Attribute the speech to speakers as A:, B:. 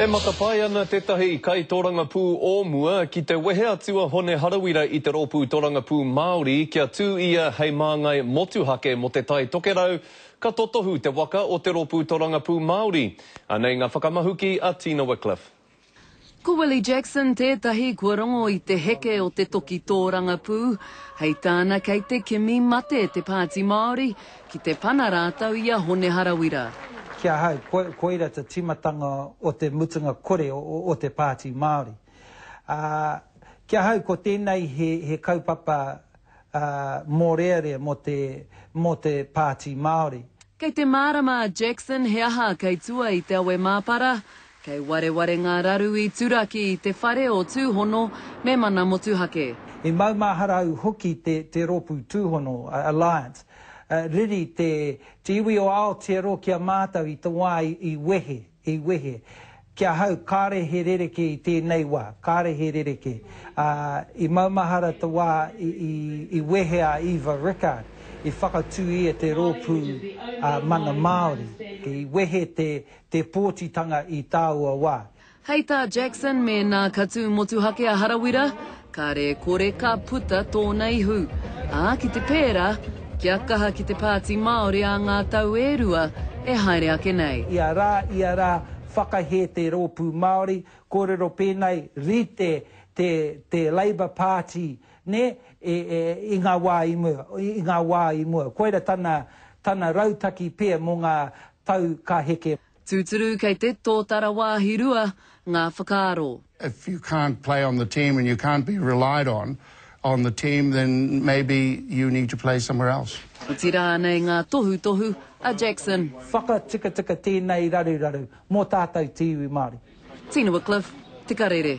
A: E matapae ana tētahi kaitōrangapū o mua ki te wehe atu a Hone Harawira i te Rōpū Torangapū Māori kia tū ia hei māngai motuhake mō Te Tai Tokerau, ka totohu te waka o te Rōpū Torangapū Māori. Anei ngā whakamahuki a Tina Wickliffe.
B: Ko Willie Jackson tētahi kua rongo i te heke o te toki tōrangapū, hei tāna kei te kimi mate te Pāti Māori ki te pana rātou i a Hone Harawira.
C: Ki ahau, koira te tīmatanga o te mutunga kore o te Pāti Māori. Ā, ki ahau ko tēnei he kaupapa mōrearea mō te, mō te Pāti Māori.
B: Kei te mārama a Jackson he aha kei tua i te awe māpara, kei wareware ngā raru i turaki i te whare o Tūhono me Mana Motuhake.
C: I maumahara au hoki te, te rōpū Tūhono, Alliance, riri te, te iwi o Aotearoa ki a mātou i te wā i wehe. I wehe. Ki ahau, kāre he rerekē i tēnei wā, kāre he rerekē. Ā, i maumahara te wā i, i, i wehe a Eva Rickard, i whakatū ia te rōpū ā, Mana Māori. I wehe te, te pōtitanga i tāua wā.
B: Hei tā Jackson, mēnā ka tū motuhake a Harawira, kāre e kore ka puta tōna ihu. Ā, ki te pērā, kia kaha ki te Pāti Māori ā ngā tau e rua e haere ake nei.
C: Ia rā, ia rā, whakahē te Rōpū Māori, kōrero pēnei, rite te, te Labour Party, nē, e, e, i ngā wā i mua, i ngā wā i mua. Koira tana, tana rautaki pea mō ngā tau ka heke.
B: Tūturu kei te tōtara wāhi rua ngā whakaaro.
D: If you can't play on the team and you can't be relied on on the team then maybe you need to play somewhere else.
B: Otirā anei ngā tohutohu a Jackson.
C: Whakatikatika tēnei raruraru mō tātou te iwi Māori.
B: Tina Wickliffe, Te Karere.